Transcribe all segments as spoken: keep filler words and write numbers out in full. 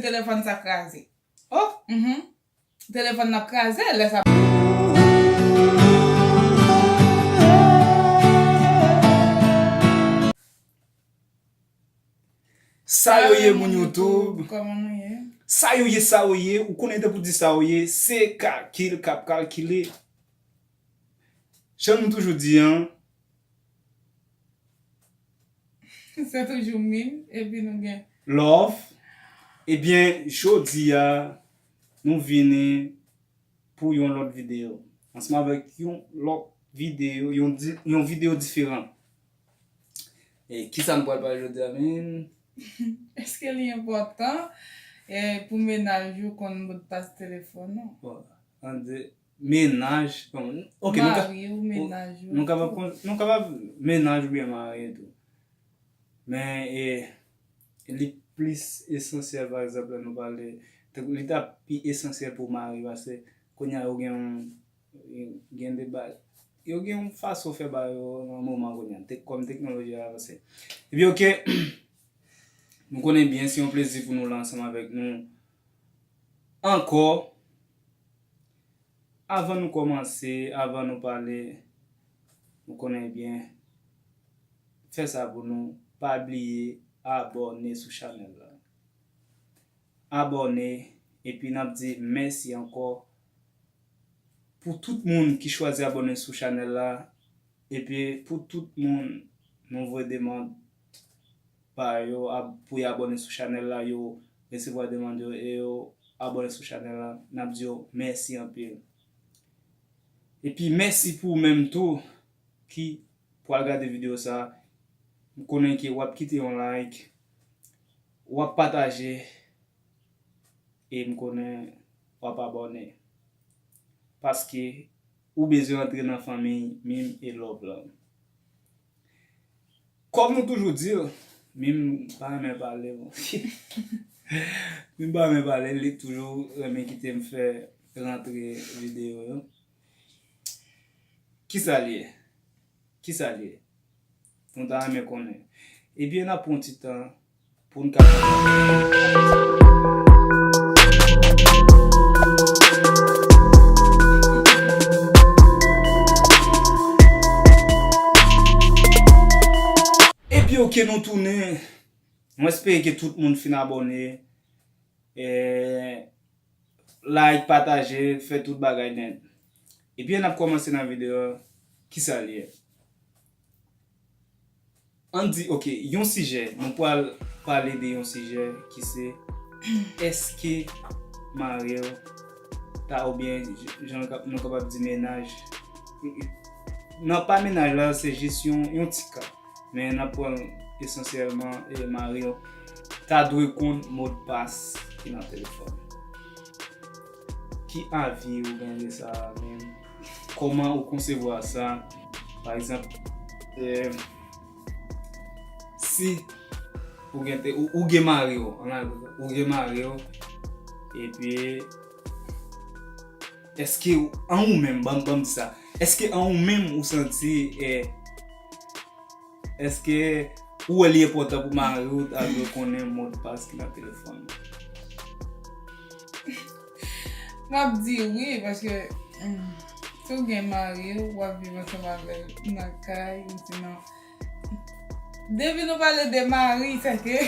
telefòn sa kraze. Oh, mhm. Telefòn nan ap kraze, lè sa. Sa yo ye, moun YouTube? Kòman nou ye? Sa yo ye, sa yo ye? Ou konnen depi w di sa yo ye, se kalkil k ap kalkile. Jan nou toujou di an. Se toujou min, epi nou gen love. Ebyen, jodi a, nou vini pou yon lòt videyo. Ansanm avèk yon lòt videyo, yon di-, yon videyo diferan. E kisa nou pral pale jodi a, min? Èske li enpòtan, e, pou mennaj ou konn modpas telefòn ou? Bon, an de, mennaj, bon, ok, nou ka, mari ou, mennaj ou, nou kapab, nou kapab mennaj oubyen mari tou. Men, e, li plis esansyèl, pa egzanp, lè nou pale, te-, li t ap pi esansyèl pou mari, paske kounye a yo gen yon, gen de bagay, yo gen yon fason fè bagay yo nan moman kounye a, te-, kòm teknoloji a avanse. Epi, ok, nou konnen byen, se yon plezi pou nou la ansanm avèk nou ankò. Avan nou kòmanse, avan nou pale, nou konnen byen, fè sa pou nou, pa bliye abòne sou chanèl la. Abòne, epi n ap di mèsi ankò pou tout moun ki chwazi abòne sou chanèl la. Epi pou tout moun nou voye demann pa yo ab-, pou y abòne sou chanèl la, yo resevwa demann yo e yo abòne sou chanèl la, n ap di yo mèsi anpil. Epi mèsi pou ou menm tou ki pral gade videyo sa. M konnen ke w ap kite yon like, w ap pataje, e m konnen w ap abòne. Paske ou bezwen antre nan fanmi Mim e Love lan. Kòm nou toujou di, Mim pa renmen pale, bon. Mim pa renmen pale, li toujou renmen kite m fè rantre videyo yo. Kisa l ye? Kisa l ye? Nou ta renmen konnen. Ebyen, n ap pran yon ti tan pou n ka. Epi, ok, nou tounen. Mwen espere ke tout moun fin abòne. E, like, pataje, fè tout bagay nèt. Epi, n ap kòmanse nan videyo a. Kisa l ye? Ann di, ok, yon sijè, nou pral pale de yon sijè ki se, èske mari w ta, oubyen, jan nou kap-, nou kapab di mennaj. Nan pa mennaj la, se jis yon, yon ti ka. Men n ap pran esansyèlman, e, mari w ta dwe konn modpas ki nan telefòn. Ki avi ou gen de sa a menm? Kòman ou konsevwa sa? Pa egzanp, e, si ou gen te, ou, ou gen mari w, ann al konsa, ou gen mari w, epi, èske ou, an ou menm, ban m, ban m di sa, èske an ou menm ou santi, e, èske ou wè li enpòtan pou mari w ta dwe konnen modpas ki nan telefòn ou? M ap di wi, paske, mm, si w gen mari w, w ap viv ansanm avè l nan kay, ou sinon, depi nou pale de mari, sèke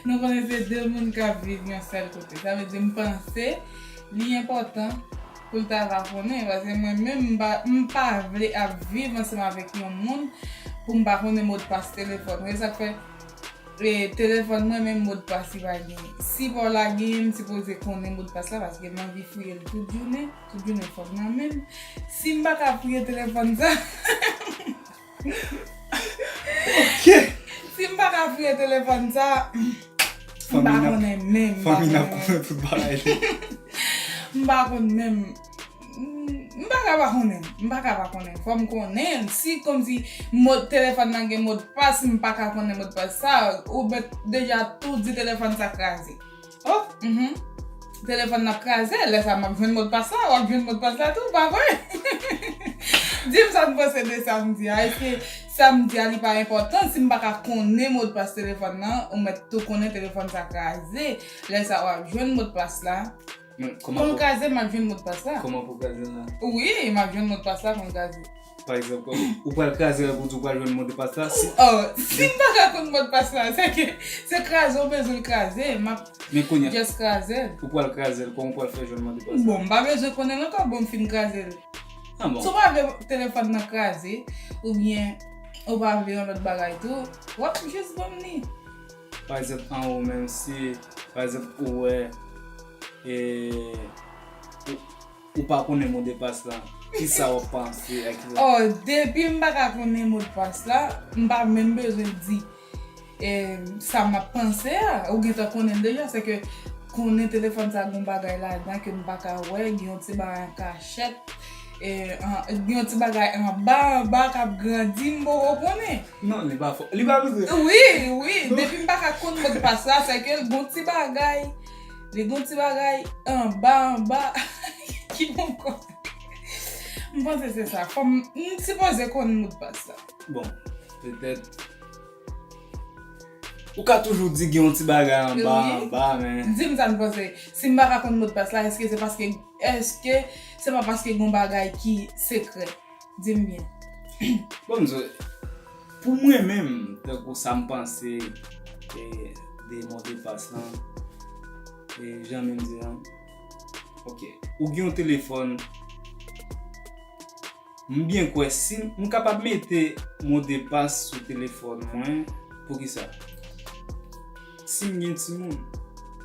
nou konnen se de moun k ap viv yon sèl kote. Sa vle di, m panse li enpòtan pou l ta va konnen, paske mwen menm, m pa, m pa vle ap viv ansanm avèk yon moun pou m pa konnen modpas telefòn. Se sa k fè, e, telefòn mwen menm modpas li pa genyen. Si pa w la genyen, m sipoze konnen modpas la, paske m anvi fouye l tout jounen, tout jounen fò m nan men l. Si m pa ka fouye telefòn sa, ok. Si m pa ka fouye telefòn sa, m pa konnen menm, m pa konnen menm. Fanmi n ap konnen tout bagay. M pa konn menm. M, m pa ka pa konnen. M pa ka pa konnen. Fò m konnen. Si kòmsi mo-, telefòn nan gen modpas, m pa ka konnen modpas sa, ou mèt deja tou di telefòn sa kraze. Oh, mhm. Telefòn nan ap kraze, lè sa m ap jwenn modpas la, w ap jwenn modpas la tou, pa vre? Di m sa n panse de sa m di a. Èske Sa m di a, li pa enpòtan. Si m pa ka konnen modpas telefòn nan, ou mèt tou konnen telefòn sa kraze. Lè sa w ap jwenn modpas la. Men Kòman l kòman kraze, m ap jwenn modpas la. Kòman pou kraze la? Wi, m ap jwenn modpas la pou m kraze. Pa egzanp, kòman ou pral kraze la pou di ou pral jwenn modpas la? Si Oh, si m pa ka konn modpas la, se ke se kraze w bezwen l kraze, m ap Men kounye a, just kraze l. Ou pral kraze l, kòman ou pral fè jwenn modpas la? Bon, m pa bezwen konnen l ankò, bon, m fin kraze l. Ah bon. Si w pa vle telefòn nan kraze, oubyen ou pa vle yon lòt bagay tou, w ap jis ban m li. Pa egzanp, anwo menm, si, pa egzanp, ou wè, e, ou, ou pa konnen modpas la, kisa w ap panse ak li? Oh, depi m pa ka konnen modpas la, m pa menm bezwen di, e, sa m ap panse a. Ou gentan konnen l deja, se ke konnen telefòn sa gon bagay ladan ke m pa ka wè, gen yon ti bagay an kachèt, e, an, gen yon ti bagay anba, anba k ap grandi, m poko konnen. Non, li pa fò. Li pa bezwen. Wi, wi, depi m pa ka konn modpas la, se ke l gon ti bagay, li gon ti bagay anba, anba, ki poko. M panse se sa. Fò m, m sipoze konn modpas la. Bon, petèt. Ou ka toujou di gen yon ti bagay anba, Wi. Anba, men. Di m sa n panse. Si m pa ka konn modpas la, èske se paske, èske se pa paske gon bagay ki sekrè? Di m byen. Bon, m di, pou mwen menm, tankou sa m panse, e, de modpas lan, e, jan menm di an, ok, ou gen yon telefòn, m byen kwè si m kapab mete modpas sou telefòn mwen, poukisa? Si m gen timoun,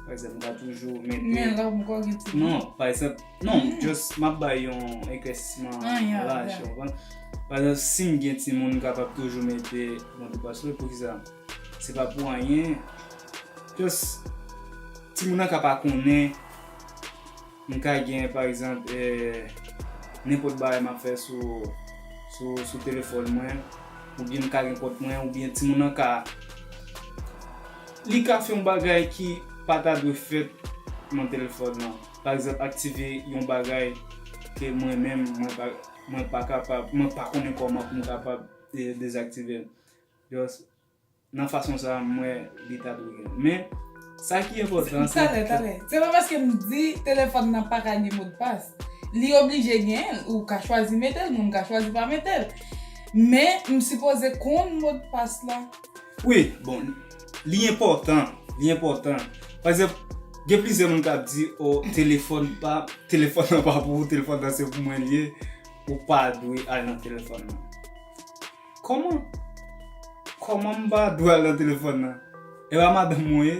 pa egzanp, m ka toujou mete Men la, m ko gen ti. Non, pa egzanp, non, just m ap bay yon eklèsisman Ah, ya, laj, ya. Ou konprann? Pa egzanp, si m gen timoun, m kapab toujou mete modpas la, poukisa? Se pa pou anyen. Just, timoun nan ka pa konnen, m ka gen, pa egzanp, eh, nenpòt bagay m ap fè sou, sou, sou telefòn mwen, oubyen m ka gen kont mwen, oubyen timoun nan ka, li ka fè yon bagay ki pa ta dwe fèt nan telefòn nan. Pa egzanp, aktive yon bagay ke mwen menm, mwen pa, mwen pa kapab, mwen pa konnen kòman pou m kapab, eh, dezaktive l. Just, nan fason sa a, m wè li ta dwe gen. Men, sa ki enpòtan, se Talè, talè. Se pa paske m di telefòn nan pa ka gen modpas. Li oblije gen, ou ka chwazi mete l, moun ka chwazi pa mete l. Men, m sipoze konn modpas la. Wi, bon, li enpòtan, li enpòtan. Pa egzanp, gen plizyè moun k ap di, o, telefòn pa, telefòn nan pa pou ou, telefòn nan se pou mwen li ye, ou pa dwe al nan telefòn nan. Kòman? Kòman m pa dwe al nan telefòn nan? E pa madanm mwen ye,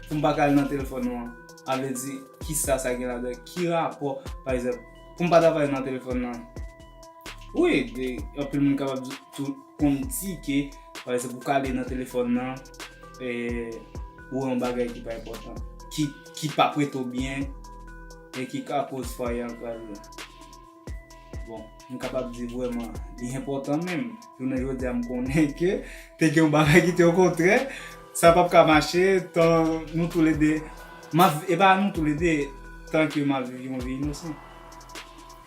pou m pa ka al nan telefòn nou an. A vle di, kisa sa gen ladan? Ki rapò, pa egzanp, pou m pa ta pale nan telefòn nan? Wi, de, anpil moun kapab di, tou, konn di ke, pa egzanp, ou ka ale nan telefòn nan, e, ou wè yon bagay ki pa enpòtan, ki, ki p ap rete w byen, e ki ka koz fwaye an kraze. Bon, m kapab di vrèman, li enpòtan menm. Jounen jodi a, m konnen ke te gen yon bagay ki te okontrè, sa p ap ka mache, tan nou toulede, m ap, e pa nou toulede, tan ke m ap viv yon vi inosan.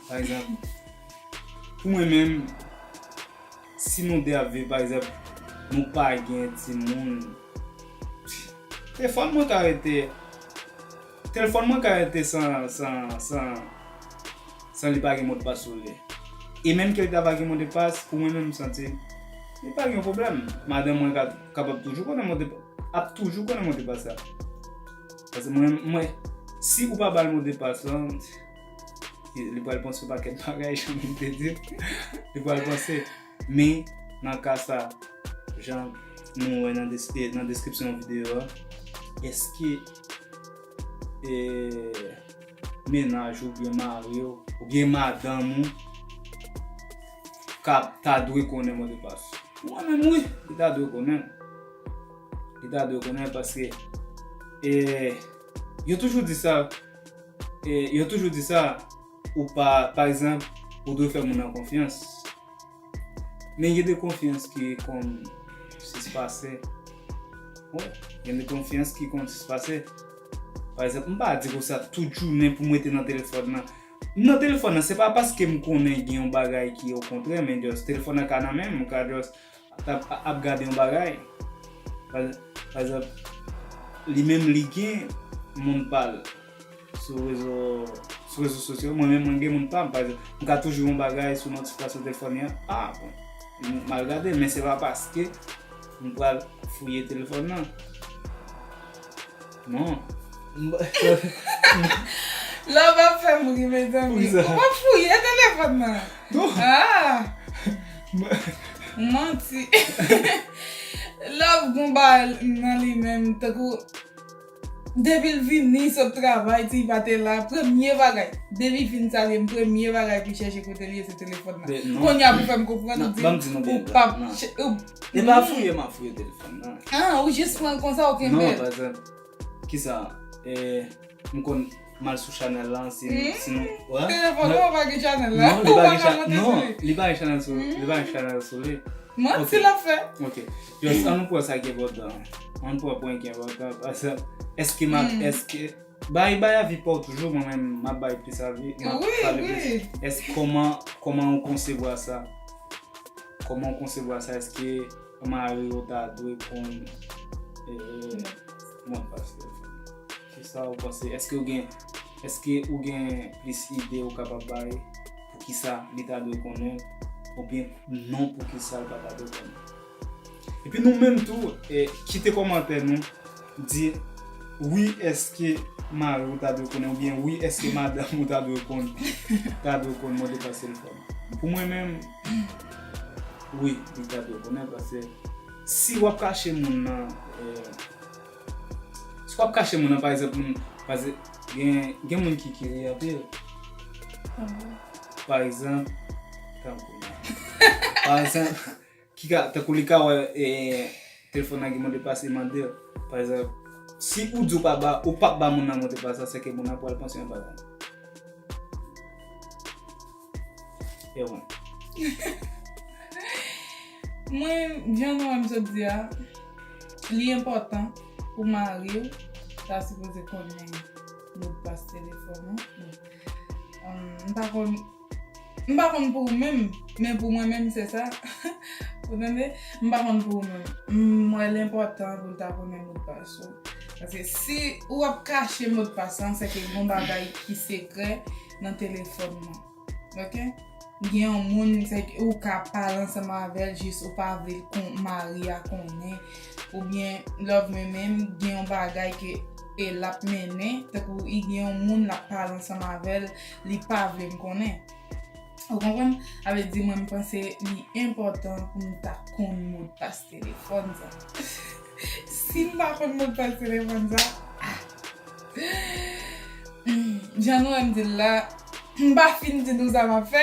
Pa egzanp, pou mwen menm, si nou de ap viv, pa egzanp, nou pa gen timoun, telefòn mwen ka rete, telefòn mwen ka rete san, san, san, san li pa gen modpas sou li. E menm ke li ta va gen modpas, pou mwen menm, m santi li pa gen pwoblèm. Madanm mwen ka, kapab toujou konnen modpas, ap toujou konnen modpas la. Paske mwen, mwen, si ou pa ba l modpas lan, li pral panse yon pakèt bagay, jan m te di. Li pral panse. Men, nan ka sa, jan nou wè nan, des, nan deskripsyon videyo a, èske, e, mennaj ou byen mari w, oubyen madanm ou, ka, ta dwe konnen modpas? Mwen menm, wi, li ta dwe konnen. Li ta dwe konnen paske, e, yo toujou di sa, e, yo toujou di sa, ou pa, pa egzanp, ou dwe fè moun nan konfyans. Men gen de konfyans ki konn sispase. Wi, gen de konfyans ki konn sispase. Pa egzanp, m pa di konsa tout jounen pou m rete nan telefòn nan. M nan telefòn nan, se pa paske m konnen gen yon bagay ki okontrè, men just telefòn nan ka nan men m, m ka just t ap, ap gade yon bagay. Pa, pa egzanp, li menm li gen moun pa l sou rezo, sou rezo sosyo. Mwen menm, mwen gen moun pa m. Pa egzanp, m ka toujou yon bagay sou notifikasyon telefòn li an. Ah, bon. M, m al gade, men se pa paske m pral fouye telefòn nan. Non. Love ap fè m ri, mezanmi. Poukisa? Ou p ap fouye telefòn nan. Non. Ah! Manti. Love gon bagay nan li menm, tankou depi l vini sot travay, si li pa te la, premye bagay, depi l fin salye m, premye bagay pou l chèche kote l ye, se telefòn nan. Men non. Kounye a pou fè m konprann, ou di, ou p ap chè-, ou... E pa fouye m ap fouye telefòn nan. Ah, ou jis pran l konsa, ou kenbe l. Non, pa egzanp, kisa, eh, m konn m al sou chanèl la, si, si nou, wè? Telefòn ou pa gen chanèl la. Non, li pa gen chanèl, non, li pa gen chanèl sou, li pa gen chanèl sou li. Manti l ap fè. Ok. Just, an nou pran sa ki enpòtan. An nou pran pwen ki enpòtan. Paske, èske m ap, èske, bay, bay avi pa w toujou, mwen menm, m ap bay plis avi, m ap pale plis. Èske kòman, kòman ou konsevwa sa? Kòman w konsevwa sa? Èske mari w ta dwe konn, eh, modpas telefòn? Kisa w panse? Èske w gen, èske ou gen plis ide ou kapab bay pou kisa li ta dwe konnen, oubyen non, pou kisa l pa ta dwe konnen? Epi nou menm tou, eh, kite kòmantè nou, di wi, èske mari w ta dwe konnen, oubyen wi, èske madanm ou ta dwe konn, ta dwe konn modpas telefòn? Pou mwen menm, wi, li ta dwe konnen, paske si w ap kache moun nan, eh, si w ap kache moun nan, pa egzanp, moun, pa egzanp, gen, gen moun ki kirye anpil. Pa egzanp, tankou, pa egzanp, ki ka, tankou li ka wè, eh, telefòn nan gen modpas, li mande l. Pa egzanp, si ou di w pa ba, ou p ap ba moun nan modpas la, se ke moun nan pral panse yon bagay. E bon. Mwen, jan nou wè m sot di a, li enpòtan pou mari w ta sipoze konnen modpas telefòn ou. Bon. Ahn, m pa konn, m pa konn pou ou menm, men pou mwen menm, se sa. Ou tande? M pa konn pou ou menm. M wè l enpòtan pou l ta konnen modpas ou. Paske si ou ap kache modpas lan, se ke gon bagay ki sekrè nan telefòn nan. Ok? Gen yon moun, se ke ou ka pale ansanm avè l, jis ou pa vle l kon, mari a konnen. Oubyen, love, mwen menm, gen yon bagay ke, e l ap mennen, tankou i gen yon moun l ap pale ansanm avè l, li pa vle m konnen. Ou konprann? Sa vle di, mwen, m panse li enpòtan pou m ta konn modpas telefòn sa. Si m pa konn modpas telefòn sa, ah! Hmm, jan nou wè m di l la, m pa fin di nou sa m ap fè.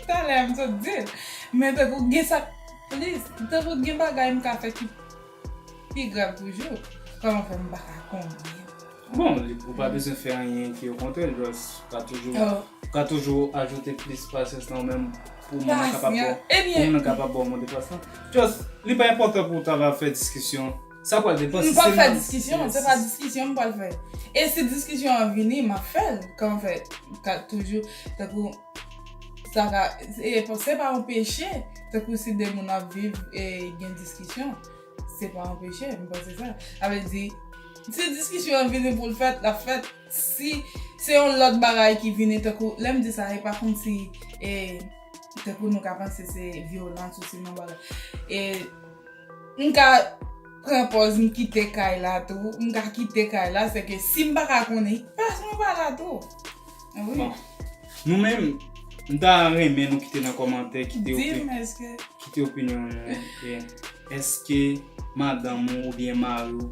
Talè a m sot di l. Men tankou gen sa k plis, tankou gen bagay m ka fè ki pi grav toujou. Kòman fè m pa ka konnen? Bon, li, ou pa bezwen fè anyen ki okontrè, just ka toujou, ka toujou ajoute plis pasyans nan ou menm pou moun nan kapab ba w, pou moun nan kapab ba w modpas lan. Just, li pa enpòtan pou w ta va fè diskisyon. Sa pral depann si se nan... M p ap fè diskisyon, se pa diskisyon m pral fè. E si diskisyon an vini, m ap fè l. Kòman fè, ka toujou, tankou, sa ka, e, se pa yon peche, tankou si de moun ap viv e gen diskisyon, se pa yon peche, m panse sa. Sa vle di, si diskisyon an vini pou l fèt, l ap fèt. Si se yon lòt bagay ki vini, tankou, lè m di sa, e pa kòmsi, e, tankou nou ka panse se vyolans ou se yon bagay. E, m ka pran pòz, m kite kay la tou, m ka kite kay la, se ke si m pa ka konnen, pas mwen pa la tou. Wi. Bon. Nou menm, m ta renmen nou kite nan kòmantè, kite opi-, kite opinyon nou. E, èske madanm ou oubyen mari w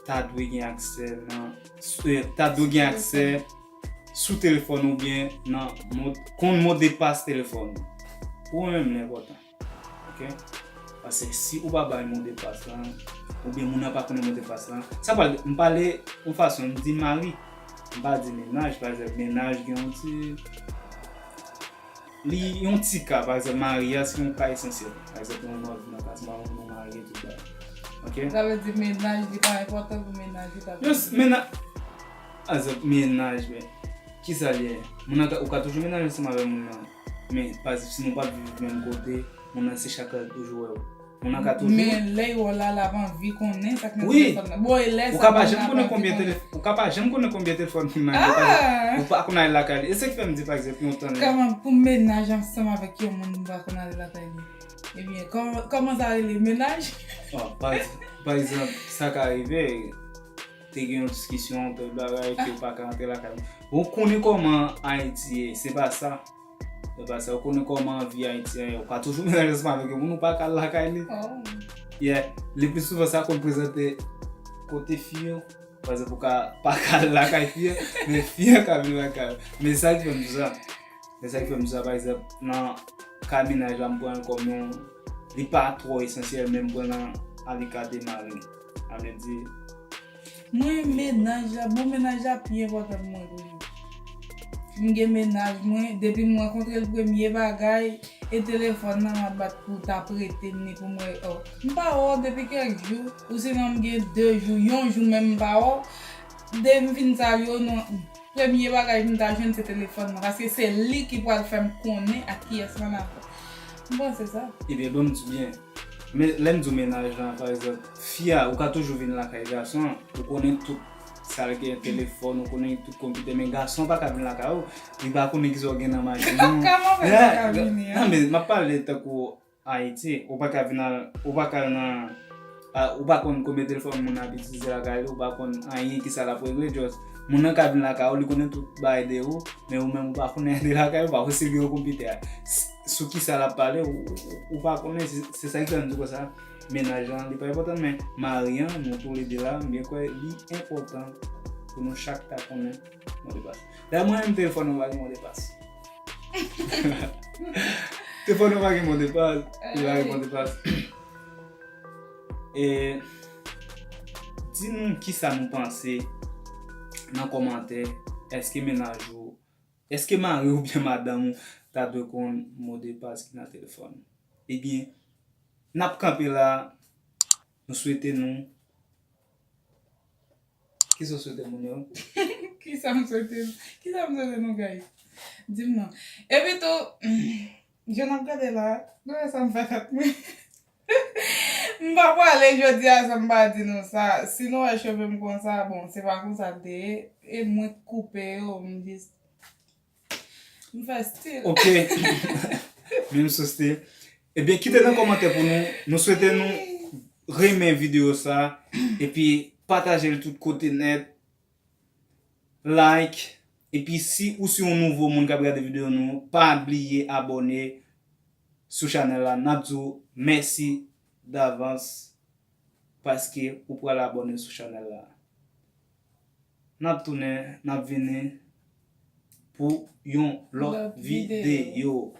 ta dwe gen aksè nan, e, ta dwe gen aksè sou telefòn oubyen nan mo-, konn modepas telefòn ou? Pou mwen menm, li enpòtan. Ok? Paske si ou pa bay modepas lan, oubyen moun nan pa konnen modepas lan, sa pral, m pale yon fason, m di mari, m pa di mennaj, pa egzanp, mennaj gen yon ti, li yon ti ka, pa egzanp, mari a se yon ka esansyèl. Pa egzanp, yon moun nan klas, mari, yon mari, tout bagay. Ok? Sa vle di mennaj, li pa enpòtan pou mennaj, li ta... Just mennaj, pa egzanp, mennaj, men, kisa l ye? Moun nan ka, ou ka toujou mennaj ansanm avè moun nan. Men, pa egzanp, si nou pa viv menm kote, Moun nan se chak lè l toujou wè w. Moun nan ka toujou. Men lè yo la, l ap anvi konnen sa k nan telefòn nan. Bon, e lè sa, moun nan ap anvi konnen. Ou ka pa janm konnen konbyen telefòn moun nan gen. Ou pa konn al lakay li. E sa k fè m di, pa egzanp, yon tan. Kòman pou m mennaj ansanm avèk yon moun m pa konn al lakay li? Ebyen, kòman, kòman sa rele, mennaj? Pa egzanp, sa ka rive, te gen yon diskisyon, tout bagay, ke ou pa ka antre lakay moun. Ou konnen kòman Ayiti ye, se pa sa. Se pa sa, ou konnen kòman vi Ayiti an ye. Ou ka toujou mennaj ansanm avèk yon moun, ou pa ka al lakay li. Yeah, le pli souvan sa konn prezante kote fi yo. Pa egzanp, ou ka pa ka al lakay fi an, men fi an ka vin lakay ou. Men sa ki fè m di sa. Men sa ki fè m di sa, pa egzanp, nan ka mennaj la, m pran l kòm yon, li pa twò esansyèl, men m pran l nan alika de mari. Sa vle di, mwen, mennaj la, bon, mennaj la pi enpòtan pou mwen toujou. M gen mennaj mwen, depi m rankontre l, premye bagay, e telefòn nan m ap bat pou ta prete m ni pou m wè, oh, m pa wè w depi kèk jou, ou sinon m gen de jou, yon jou menm m pa wè w, depi m fin salye w, non, premye bagay pou m ta jwenn se telefòn nan, paske se li ki pral fè m konnen ak kiyès m ann afè. M panse sa. Ebyen, ban m di w byen. Men, lè m di w mennaj lan, pa egzanp, fi a, ou ka toujou vin lakay gason an, ou konnen tout sa l gen, telefòn, ou konnen tout konpitè, men gason an pa ka vin lakay ou, li pa konnen kisa w gen nan machin ou. Kòman fè l pa ka vini an? Non, men m ap pale tankou Ayiti, ou pa ka vin al, ou pa ka al nan, a, ou pa konn konbyen telefòn moun nan ap itilize lakay li, ou pa konn anyen kisa l ap regle, just, moun nan ka vin lakay ou, li konnen tout bagay de ou, men ou menm ou pa konnen anyen de lakay ou, ou pa konn si l gen yon konpitè a. S-, sou kisa l ap pale, ou, ou, ou pa konnen, se, se sa ki fè m di konsa, mennaj lan, li pa enpòtan, men mari an, nou toulede la, m byen kwè li enpòtan pou nou chak ta konnen modpas. Dayè, mwen menm telefòn mwen pa gen modpas. Telefòn mwen pa gen modpas, li pa gen modpas. E, di nou kisa nou panse nan kòmantè, èske mennaj ou, èske mari oubyen madanm ou ta dwe konn modpas ki nan telefòn? Ebyen, n ap kanpe la, nou swete nou. Kisa w swete moun yo? Kisa m swete, kisa m swete nou, guys? Di m non. Epi tou, jan n ap gade la, nou wè sa m fè tèt mwen. M pa prale jodi a san m pa di nou sa. Si nou wè cheve m konsa, bon, se pa konsa l te ye. E mwen k koupe yo, m jis, m fè stil. Ok. Menm sou stil. Ebyen, kite nan kòmantè pou nou. Nou swete nou renmen videyo sa. Epi, pataje l tout kote nèt. Like. Epi, si ou se yon nouvo moun k ap gade videyo nou, pa bliye abòne sou chanèl la. N ap di w mèsi davans paske ou pral abòne sou chanèl la. N ap tounen, n ap vini pou yon lòt videyo.